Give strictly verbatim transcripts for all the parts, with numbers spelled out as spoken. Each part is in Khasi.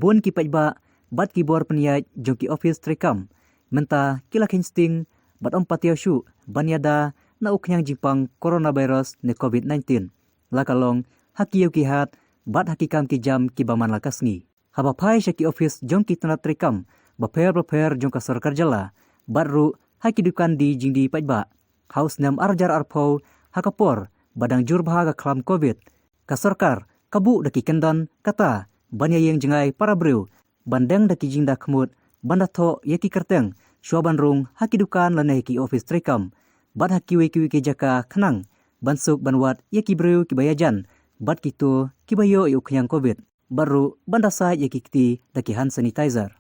Bun ki paidbah bad ki bor pynïaid jong ki office treikam mynta ki la kheiñ sting bad ym patiaw shuh ban ïada na u khñiang jingpang coronavirus ne covid nineteen, la ka long ha ki ïew ki hat bad ha ki kam ki jam kiba man la ka sngi. Haba phai sha ki office jong ki tnat treikam bapher bapher jong ka sorkar jylla bad ruh ha ki dukan die jingdie paidbah ha u snem ar hajar arphew, ha ka por ba dang jur bha ka khlam covid, ka sorkar ka buh da ki kyndon kata ban ïaïeng jngai para briew ban deng da ki jingdakhmut ban da thoh ïa ki kyrteng shuwa ban rung ha ki dukan lane ha ki office treikam bad ha kiwei kiwei ki jaka khnang ban suk ban wad ïa ki briew kiba ïajan bad kito kiba ïoh ïa u khñiang covid bad ruh ban da said ïa ki kti da ki hand sanitizer.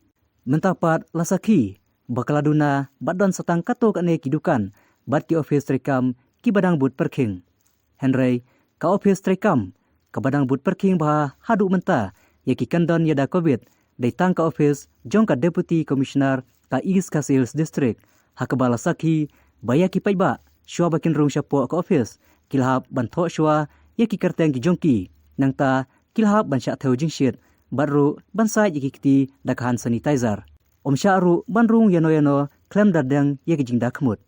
Mynta pat la sakhi ba ka la duna bad don sa tang katto katne ki dukan bad ki office treikam kiba dang bud pyrkhing. Hynrei ka office treikam kaba dang bud pyrkhing bha haduh mynta ïa ki kyndon ïada covid dei tang ka office jong ka Deputy Commissioner ka East Khasi Hills District, ha kaba la sakhi ba ïa ki paidbah shuwa ba kin rung shapoh ka office ki la hap ban thoh shuwa ïa ki kyrteng ki jong ki, nangta ki la hap ban shah thew jingshit bad ruh ban said ïa ki kti da ka hand sanitizer. Ym shah ruh ban rung ïano ïano khlem da deng ïa ki jingdakhmut.